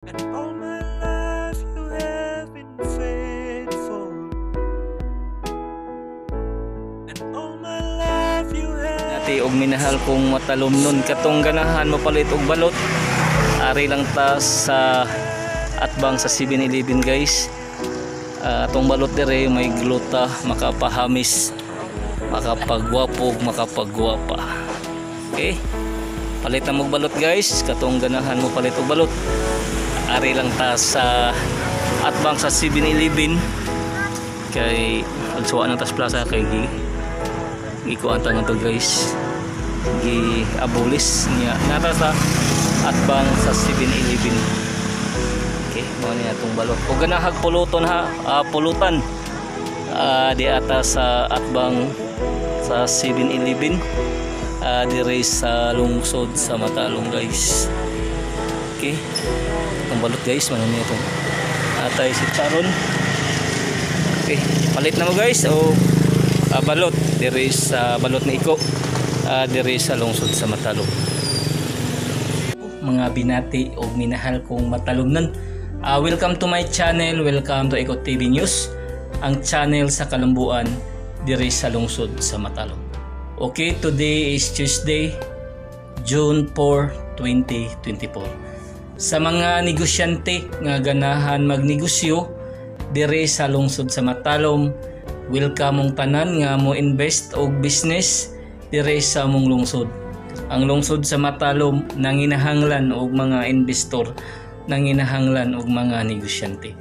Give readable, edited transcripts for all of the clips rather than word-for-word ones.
And all my life you have been faithful. And all my life you have Ati og minahal kong matalumnon, katong ganahan mo palit og balot, ari lang ta sa atbang sa 7-Eleven, guys. Atong balot dire may gluta, makapahamis, makapagwapo, makapagwapa. Okay, palit na mo balot, guys. Katong ganahan mo palit og balot, ari lang ta sa atbang sa 7-Eleven kay agsuwa ng tas plaza kay gi gikuan ta nga to, guys, gi abolis niya nata sa atbang sa 7-Eleven. Okay, mao ni atong balot. O ganahag puluton ha, pulutan, di ata sa atbang sa 7-Eleven, dire sa lungsod sa Matalom, guys. Okay, itong balot, guys, mao ni itong atay si Charon. Okay, palit na mo, guys, o balot dire sa Balot ni Iko, dire sa lungsod sa Matalom. Mga binati o minahal kong matalumnon. Welcome to my channel, welcome to Iko TV News, ang channel sa kalambuan dire sa lungsod sa Matalom. Okay, today is Tuesday, June 4, 2024. Sa mga negosyante nga ganahan magnegosyo dire sa lungsod sa Matalom, welcome mong tanan nga mo invest og business dire sa mong lungsod. Ang lungsod sa Matalom nanginahanglan og mga investor, nanginahanglan og mga negosyante.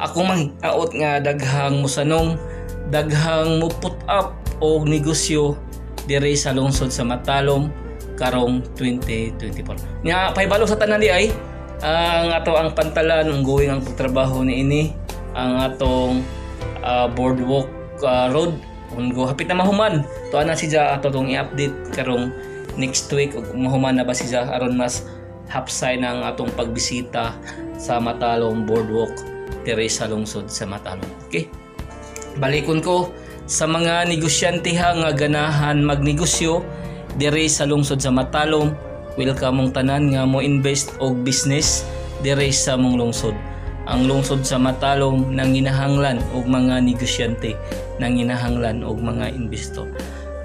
Ako manghinaot nga daghang mosanong, daghang mo put up og negosyo dire sa lungsod sa Matalom karong 2024. Nga pahibalo sa tanan di ay ang ato ang pantalan, ongoing ang pagtrabaho ni ini, ang atong boardwalk road ongo hapit na mahuman. Tuwa na siya ato tong i-update karong next week ug mahuman na ba siya aron mas hapsay na ang atong pagbisita sa Matalom Boardwalk dire sa lungsod sa Matalom. Okay? Balikon ko sa mga negosyante ha nga ganahan magnegosyo dire sa lungsod sa Matalom, welcome mong tanan nga mo invest og business dire sa mong lungsod. Ang lungsod sa Matalom nanginahanglan og mga negosyante, nanginahanglan og mga investor.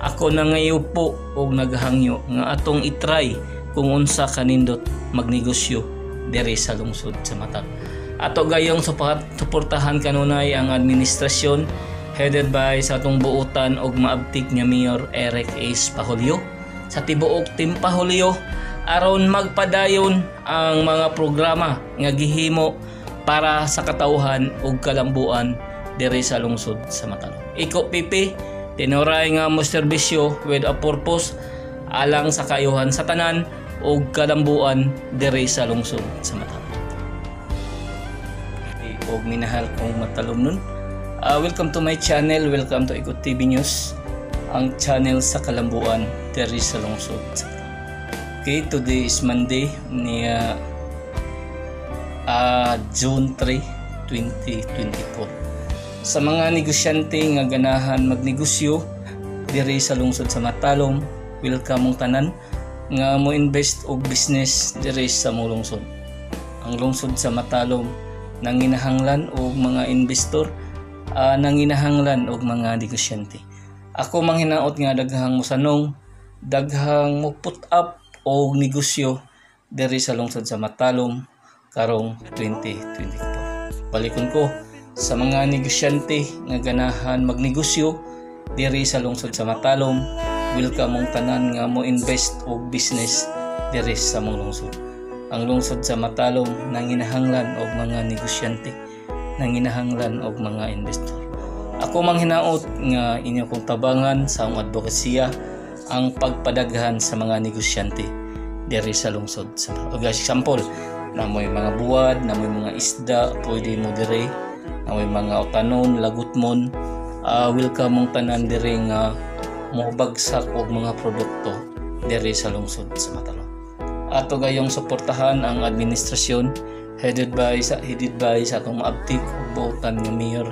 Ako nangayo po og naghangyo nga atong itry kung unsa kanindot magnegosyo dire sa lungsod sa Matalom. Ato gayong suportahan kanunay ang administrasyon headed by sa atong buutan og maabtik nga Mayor Eric S. Pahulyo sa tibuok Team Pahulyo aron magpadayon ang mga programa nga gihimo para sa katawhan ug kalambuan diri sa lungsod sa Matalom. Iko PP tinuray nga mo serbisyo with a purpose alang sa kayuhan sa tanan ug kalambuan diri sa lungsod sa Matalom. Og minahal kong matalomnon. Welcome to my channel, welcome to Iko TV News, ang channel sa kalambuan diri sa lungsod sa Matalom. Okay, today is Monday niya June 3, 2024. Sa mga negosyante nga ganahan magnegosyo diri sa lungsod sa Matalom, welcome mong tanan nga mo invest og business diri sa mong lungsod. Ang lungsod sa Matalom nanginahanglan og mga investor, nanginahanglan og mga negosyante. Ako manghinaot nga daghang mosanong, daghang mo put up og negosyo diri sa lungsod sa Matalom karong 2024. Balikon ko sa mga negosyante nga ganahan magnegosyo diri sa lungsod sa Matalom, welcome mong tanan nga mo invest og business diri sa mong lungsod. Ang lungsod sa Matalom nanginahanglan og mga negosyante, nanginahanglan og mga investor. Ako manghinaot nga inyo kong tabangan sa akong advokasya ang pagpadaghan sa mga negosyante diri sa lungsod sa Matalom. Guys, example, namoy mga buwad, namoy mga isda, pwede mo dire, namoy mga utanon, lagutmon, welcome mong tanan dire nga mobagsak og mga produkto dire sa lungsod sa Matalom. Ato gayong suportahan ang administrasyon headed by sa atong maabtik ug buotan nga Mayor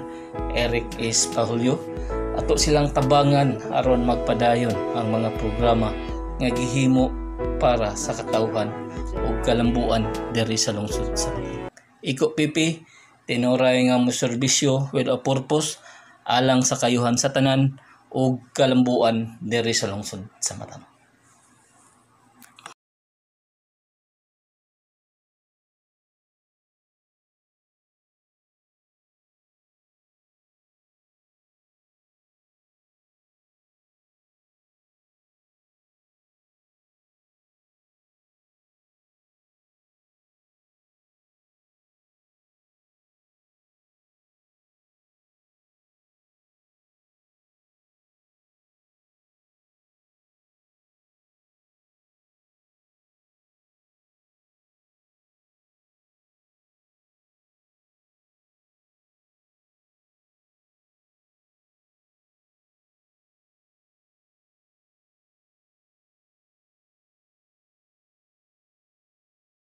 Eric S. Pahulyo. Ato silang tabangan aron magpadayon ang mga programa nga gihimo para sa katawhan ug kalambuan diri sa lungsod sa Matalom. Iko PP, tinuray nga mo serbisyo with a purpose alang sa kayuhan sa tanan ug kalambuan diri sa lungsod sa Matalom.